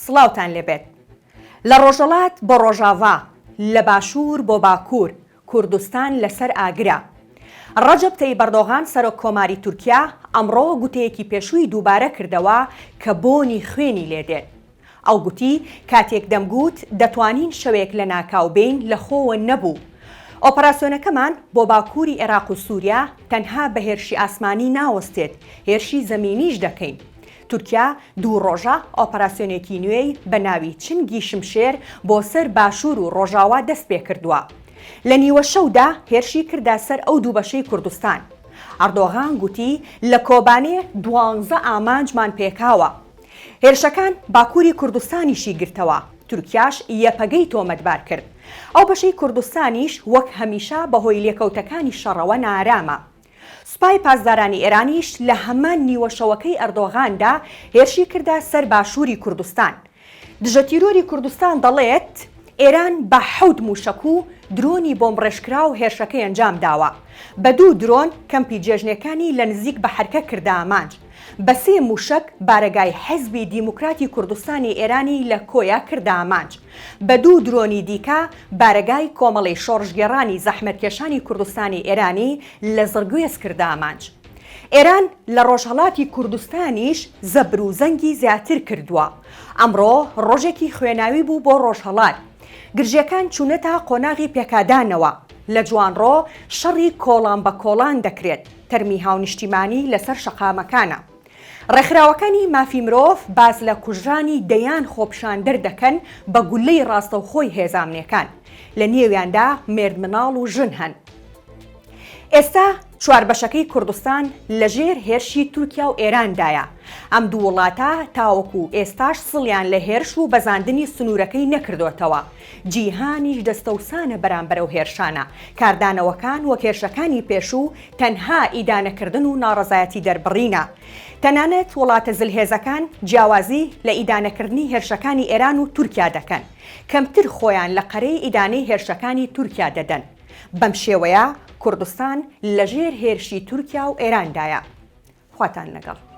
سڵاوتان لێبێت. لە ڕۆژەڵات بۆ ڕۆژاڤا، لە باشوور بۆ باکوور، کوردستان لەسەر ئاگرە. ڕەجەب تەیب ئەردۆغان سەرۆک کۆماری تورکیا ئەمڕۆ گوتەیەکی پێشووی دووبارە کردەوە کە بۆنی خوێنی لێدێت. ئەو گوتی، کاتێک دەمگوت دەتوانین شەوێک لەناکاو بێین لە خۆوە نەبوو. ئۆپەراسیۆنەکەمان بۆ باکووری عێراق و سووریا تەنها بە هێرشی ئاسمانی ناوەستێت، هێرشی زەمینیش دەکەین. تورکیا دوو ڕۆژە ئۆپەراسیۆنێکی نوێی بە ناوی چنگی شمشێر بۆ سەر باشوور و ڕۆژاوا دەستپێکردووە. لە نیوە شەودا هێرشی کردە سەر ئەو دوو بەشەی کوردستان. ئەردۆغان گوتی، لە کۆبانێ دوانزە ئامانجمان پێکاوە. هێرشەکان باکووری کوردستانیشی گرتەوە، تورکیاش یەپەگەی تۆمەتبار کرد. ئەو بەشەی کوردستانیش وەک هەمیشە بەهۆی لێکەوتەکانی شەڕەوە نائارامە. سوپای پاسدارانی ئێرانیش لە هەمان نیوەشەوەکەی ئەردۆغاندا هێرشی کردە سەر باشووری کوردستان. دژەتیرۆری کوردستان دەڵێت، ئێران بە حەوت مووشەک و درۆنی بۆمبڕێژکراو هێرشەکەی ئەنجام داوە. بە دوو درۆن کەمپی جێژنێکانی لە نزیک بەحرکە کردە ئامانج. بە سێ مووشەک بارەگای حیزبی دیموکراتی کوردستانی ئێرانی لە کۆیە کردە ئامانج. بە دوو درۆنی دیکە بارەگای کۆمەڵەی شۆڕشگێڕانی زەحمەتکێشانی کوردستانی ئێرانی لە زڕگوێز کردە ئامانج. ئێران لە ڕۆژهەڵاتی کوردستانیش زەبر و زەنگی زیاتر کردووە. ئەمڕۆ ڕۆژێکی خوێناوی بوو بۆ ڕۆژهەڵات. گرژییەکان چوونەتە قۆناغی پێکادانەوە. لە جوانڕۆ شەڕی کۆڵان بە کۆڵان دەکرێت، تەرمی هاونیشتیمانی لەسەر شەقامەکانە. ڕێکخراوەکانی مافی مرۆڤ باس لە کوژرانی دەیان خۆپیشاندەر دەکەن بە گوللەی ڕاستەوخۆی هێزە ئەمنیەکان، لە نێویاندا مێردمناڵ و ژن هەن. ئێستا چوار بەشەکەی کوردستان لەژێر هێرشی تورکیا و ئێراندایە، ئەم دوو وڵاتە تاوەکو ئێستاش سڵیان لە هێرش و بەزاندنی سنوورەکەی نەکردۆتەوە، جیهانیش دەستەوسانە بەرامبەر ئەو هێرشانە، کاردانەوەکان وەک هێرشەکانی پێشوو تەنها ئیدانەکردن و ناڕەزایەتی دەربڕینە. تەنانەت وڵاتە زلهێزەکان جیاوازی لە ئیدانەکردنی هێرشەکانی ئێران و تورکیا دەکەن، کەمتر خۆیان لە قەرەی ئیدانەی هێرشەکانی تورکیا دەدەن. بەم شێوەیە کوردستان لەژێر هێرشی تورکیا و ئێراندایە. خواتان لەگەڵ.